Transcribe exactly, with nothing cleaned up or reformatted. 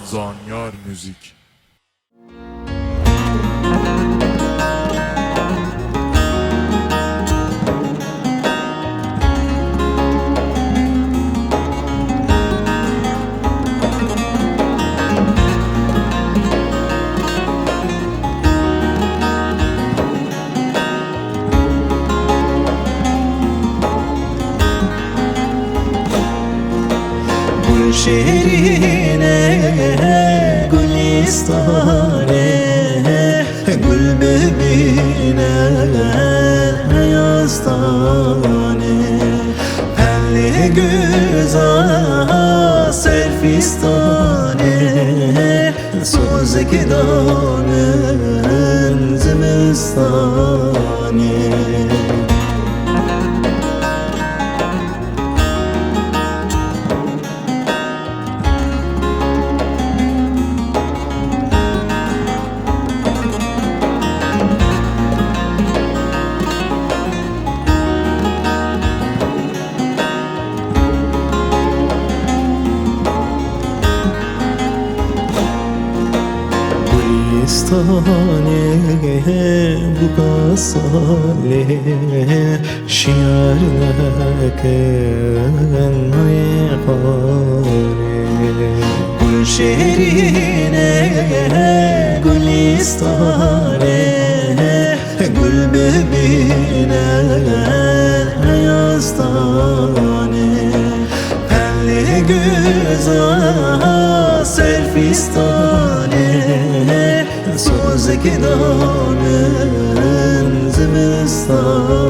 Zanyar Müzik. Gul şêrîn e, gulîstan e, gul bibîne heya stranê. Pelê guza ser fîstanê, sozek danin zimistanê. Gulîstanê bu salê şiyar nekin nayê xwarê. Gul şêrîn e, gulîstanê, gul bibîne heya stranê. Pelê guza ser fîstanê, sozek danin zimistanê.